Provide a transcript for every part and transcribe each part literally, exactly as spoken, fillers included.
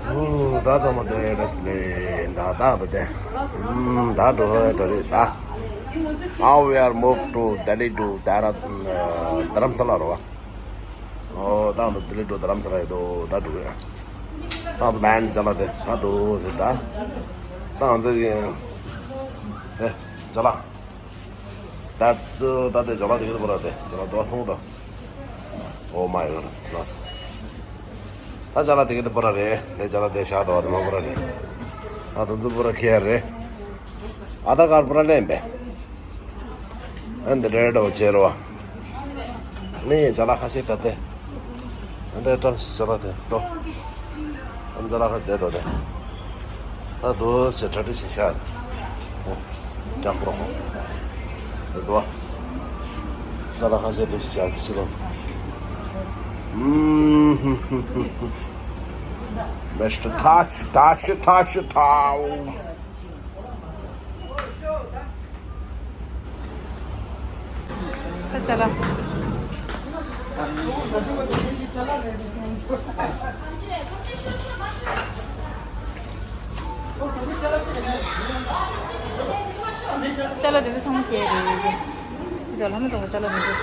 ཨོ་ད་ད་མ་དེ་རེས་ལེ་ད་ད་ད་དེ་ད་འགྲོ་ཧ་ད་རེད་ད། Now we are move to Delhi to Dara- Dharamsala རོ། ཨོ་ད་ད་Delhi to Dharamsala ཡོད་དོ་ད་འགྲོ་གི། ད་ད་མན་ཅ་ལག་དེ་ད་དོ་དེ་ད་ད་ད་དེ་ཅ་ལག་ད་ཚོ་ད་དེ་ཅ་ལག་དེ་གི་དེ་པོ་ར་དེ་ཅ་ལག་དོ་མཐོང་དོ། Oh my god. ད་ཅ་ལག་དེ་གི་དེ་པོ་ར་རེད། དེ་ཅ་ལག་དེ་བཞག་དོ་བ་དེ་མ་པོ་ར་རེད། ད་དུང་དུ་པོ་ར་ཁེ་རེད། ཨ་ད་གར་པོ་ར་ལེན་པས། ཨན་དེ་རེད་འོ་ཆེ་རོ། ནི་ཅ་ལག་ཁ་ཤས་ད་དེ། ཨན་དེ་ཀྲམ་ཞིག་ཅ་ལག་དེ་ཏོ། ཨན་ཅ་ལག་ཁ་དེ་དོ་དེ། ད་དུ་ཞེ་ཁྲ་ཁྲི་ཞིག་ཤར། ཀྱང་པོ། དེ་དོ། ཅ་ལག་ཁ་ཤས་དུ་ཞིག་ཤར་ཞིག་དོ། Mister Tash, Tash, Tash, Tash. ད་ཅ་ལག་ཅ་ལག་དེ་ཚོ་ཚང་མ་སྐྱེལ་རེད། འདི་ལྷ་མོ་ཚང་མ་ཅ་ལག་དེ་ཚོ།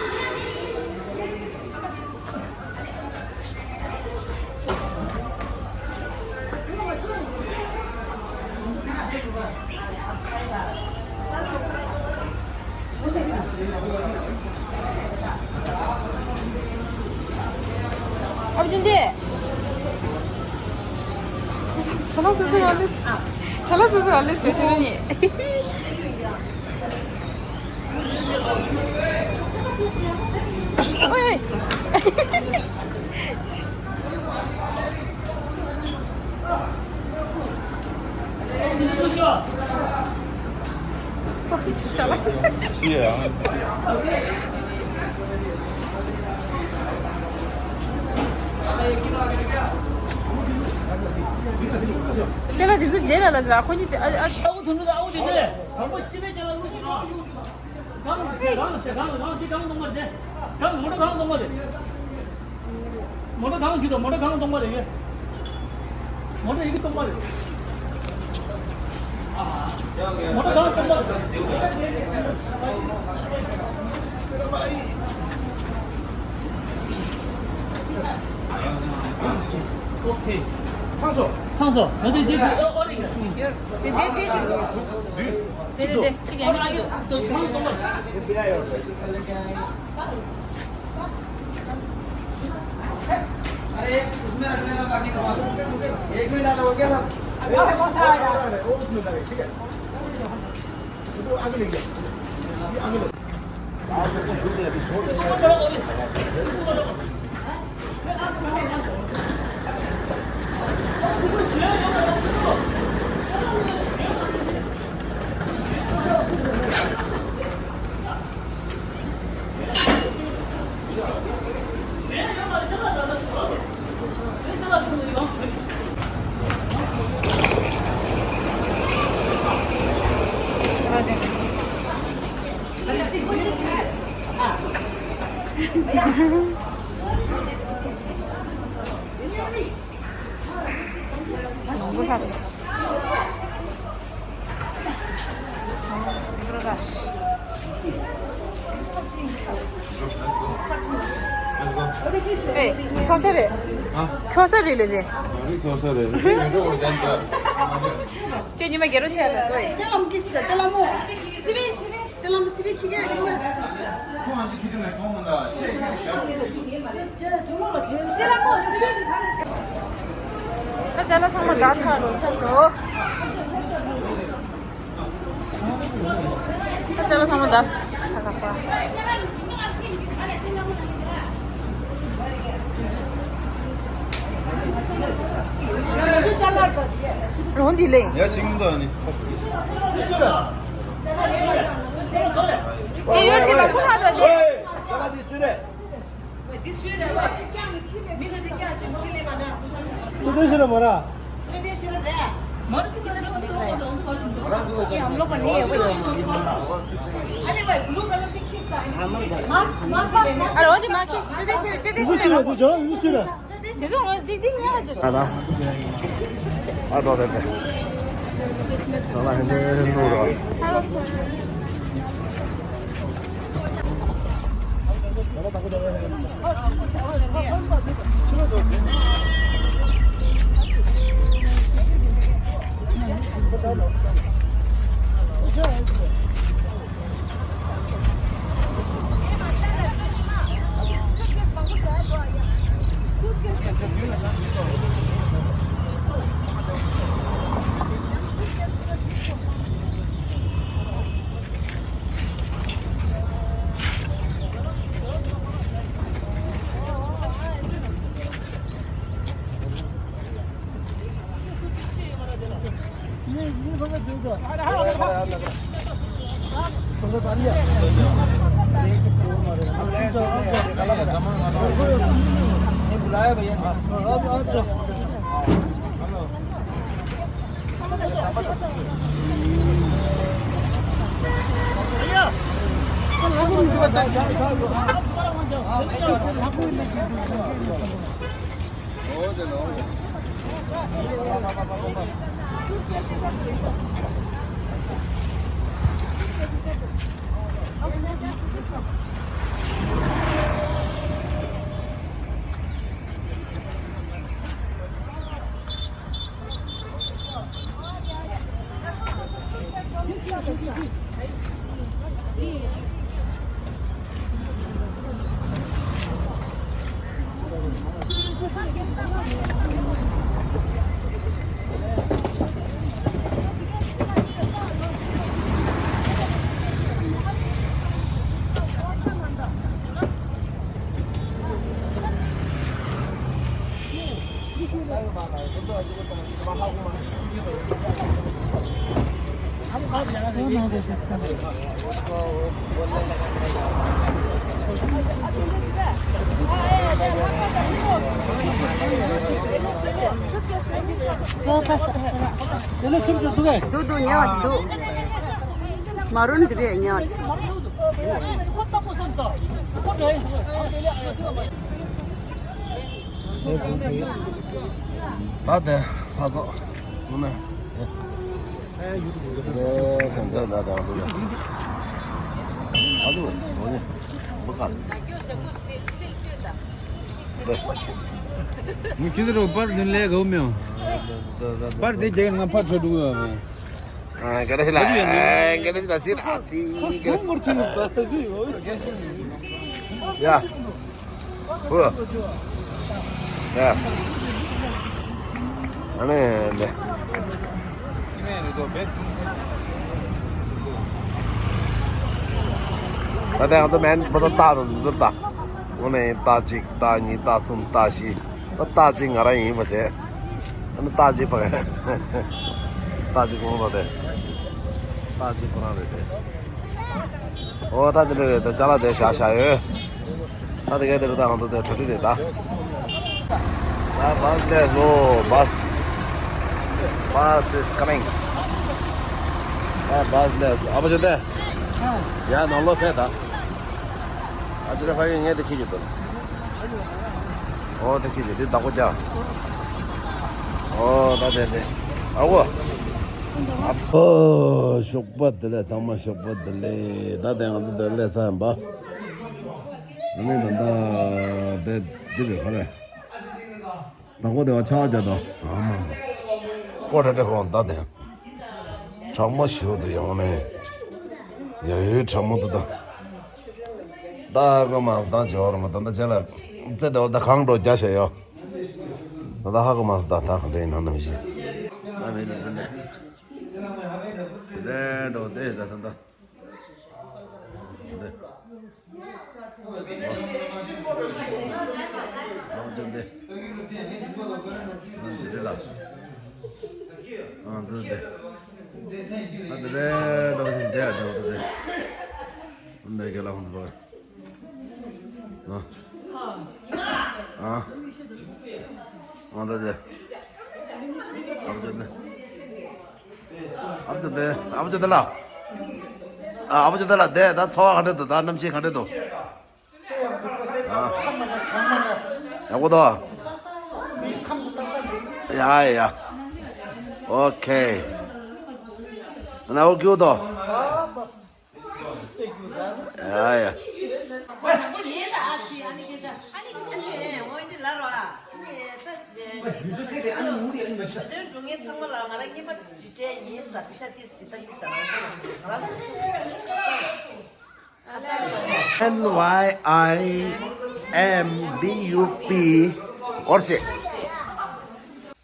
ཨོ་ཅིན་དེ། ཁྲ་ལ་སོ་སོ་ཨ་ལིས། ཁྲ་ལ་སོ་སོ་ཨ་ལིས་དེ་དེ་ནི། ཨོའི། ཅ་ལག་ཅ་ལག་དེ་ཚོ་རྗེས་ལ་ལ་ཟེར་ཨ་ཁོ་གཉིས་ཨ་ཨ། ཨ་ཁུ་དོན་གྲུབ་དང་ཨ་ཁུ་དོན་གྲུབ་དང་པོ་དང་པོ་སྤྱི་པའི་ཅ་ལག་བླུགས་ཀྱི་ཨ། གང་ཞེ་གང་ཞེ་གང་གང་ཅི་གང་གཏོང་པ་རེད། གང་མོ་ཊ་གང་གཏོང་པ་རེད། མོ་ཊ་གང་གྱིས་དང་མོ་ཊ་གང་གཏོང་པ་རེད། མོ་ཊ་ཡི་གེ་གཏོང་པ་རེད། མོ་ཊ་གང་གཏོང་པ་རེད། ཨོ་ཁེ། ཚང་སོ། ཚང་སོ། ང་དེ་དེ་དེ་ཨོ་རེད། དེ་དེ་དེ་ཞིག་འདུག་དེ་དེ་དེ་གཅིག་ཡང་གཅིག་འདུག་གང་གཏོང་པ་རེད། अरे, एक उसमें रखने का, बाकी का एक में डालो, हो गया सब? अरे, वो उसमें डालो, ठीक है? वो आगे ले गया। ये आगे ले। ཨེ། ཁྱོད་ས་རེད། ཨ། ཁྱོད་ས་རེད་ལེ་ནི། ཨ་རི་ཁྱོད་ས་རེད། ཁྱོད་ཉི་མ་རྒྱལ་རོ་ཆེ་ལ་སོ་ཡི། དེ་ལམ་གྱི་ཤི་ད་དེ་ལམ་མོ། སི་བེ་སི་བེ། དེ་ལམ་སི་བེ་ཁྱི་གེ་ཡིན་མ། ཁོང་ཨ་ཅི་ཁྱི་དེ་ལ་ཁོང་མ་ད། ད་ཅ་ལག་ཚང་མ་ད་ཚར་རོ་ཆགས་སོ། ད་ཅ་ལག་ཚང་མ་ད་ས་ག་པ། རོང་འདི་ལེ། ཡ་ཅིག་མ་ད་ནི། དེ་ཡོད་དེ་མ་ཁུ་ཧ་ད་དེ། ཅི་ཏོ་ཤི་ར་མ་ར། ཨ་རོ་དེ་མ་ཁེ་ཅི་ཏོ་ཤི་ར་ཅི་ཏོ་ཤི་ར། དེ་ཚོ་ང་ཏིག་ཏིག་ཉལ་བ་ཅིག་ཨ་ད། ཨ་འགྲོ་དེ་དེ། ང་ལ་ཧན་དེ་ལུ་རོ། འདུག་འདུག་ཉལ་བ་ཞིག་འདུག་མ་རུན་འདི་རེད་ཉལ་བ་ཞིག་ད་དེ་ལྷ་ཚོགས་ངོ་མ་དེ་དེ་དེ་དེ་དེ་དེ་ཨ་ཚོ་ངོ་ནས་མི་ཁ་དེ། ངས་ཁྱོད་ཚོ་པར་འདོན་ལས་གོ་མེད། པར་དེ་རྒྱག་ང་ཕར་འཕྲོ་འགྲོ་གི་ཡོད་མེད། ཨ། ག་རེ་ཞིག་ལ། ཨ། ག་རེ་ཞིག་ལ་ཟེར། ཨ་ཙི། ག་རེ་ཞིག་ལ། ཡ། ཧུ། ཡ། ཨ་ནི་འདི། ད་ལྟ་ང་ཚོ་མེན་པོ་ཏ་རྟགས་དང་འདི་ཚོ་ལྟ། དངོས་གནས་རྟགས་གཅིག་རྟགས་གཉིས་རྟགས་གསུམ་རྟགས་བཞི། ད་རྟགས་གཅིག་ང་རང་ཡིན་པ་བྱས། ཨ་ནི་རྟགས་གཅིག་ཕ་གི། རྟགས་གཅིག་ཁོང་ཚོ་དེ། རྟགས་གཅིག་ཁོ་རང་རེད་དེ། ཨོ་ད་དེ་འདྲ་རེད། ད་ཅ་ལག་དེ་བཞག་བཞག་ཡོད། ད་དེ་ག་དེ་རེད། ད་ང་ཚོ་དེ་གྲ་སྒྲིག་རེད་ད། ད་bus let's go. Bus. Bus is coming. ད་bus let's go. ཨ་ཕ་ཅོ་དེ། ཡ་ནང་ལོགས་ཕེབས་ད། ཨ་ཅེ་ར་ཕ་ཡུལ་ངས་དེ་ཁྱེར་གྱི་འདུག་ཨོ་དེ་ཁྱེར་གྱི་འདི་བདག་པོ་རྒྱག་ཨོ་ད་དེ་དེ། ཨ་གོ། ཨོ་ཞོགས་པ་བདེ་ལེགས། ཚང་མ་ཞོགས་པ་བདེ་ལེགས། ད་དེ་ང་ཚོ་བདེ་ལེགས་ས་ཡིན་པ། ཨ་ནི་ད་ད་དེ་འདི་རེད་ཁ་རེད། དང་པོ་དེ་བ་ཆ་བ་རྒྱག་དང་། ཨ་མ་མ། ཀོ་ཏྲ་ཏྲ་ཁོང་ད་དེ། གྲང་མོ་ཞིག་འདུག་ཡང་ནས། ཡ་ཡོད་གྲང་མོ་འདུག་ད། ད་ཧ་གོ་མ་སོང་། ད་བྱེད་བར་མ་ད་ད་བྱེད་ལ། རྩེ་དེ་བ་ད་གང་འགྲོ་རྒྱ་བྱས་ཡོད། ད་ད་ཧ་གོ་མ་སོང་། ད་ད་གང་འདྲ་ཡིན་ན་ནམ་ཞིག་ད་མེད་ད་ད་ནས། རེད་འགྲོ་དེ་ད་ད་ད། འདི། ཨ་ཅོ་འདི། འདི་ལ། ཨ་འདི་འདི། ཨ་འདི་རེད་འགྲོ་འདི་འདི་འདྲ་འདི། འདི་ག་ལ་ཧོན་པ། ཨ། ཨ་འདི་འདི། ཨ་ཅོ་འདི། ཨ་ཕ་ཅོ་དེ། ཨ་ཕ་ཅོ་དེ་ལ། ཨ་ཨ་ཕ་ཅོ་དེ་ལ་དེ་ད་ཚོར་བ་ག་འདྲ་འདུག་ད་གནམ་གཤིས་ག་འདྲ་འདུག་ཨ། ཡག་པོ་འདུག་ཡ་ཡ། ཨོ་ཁེ། ན་འོ་ཀྱུ་དོ། ཡ་ཡ། N Y I M B U P. ཨོར་ཤེ།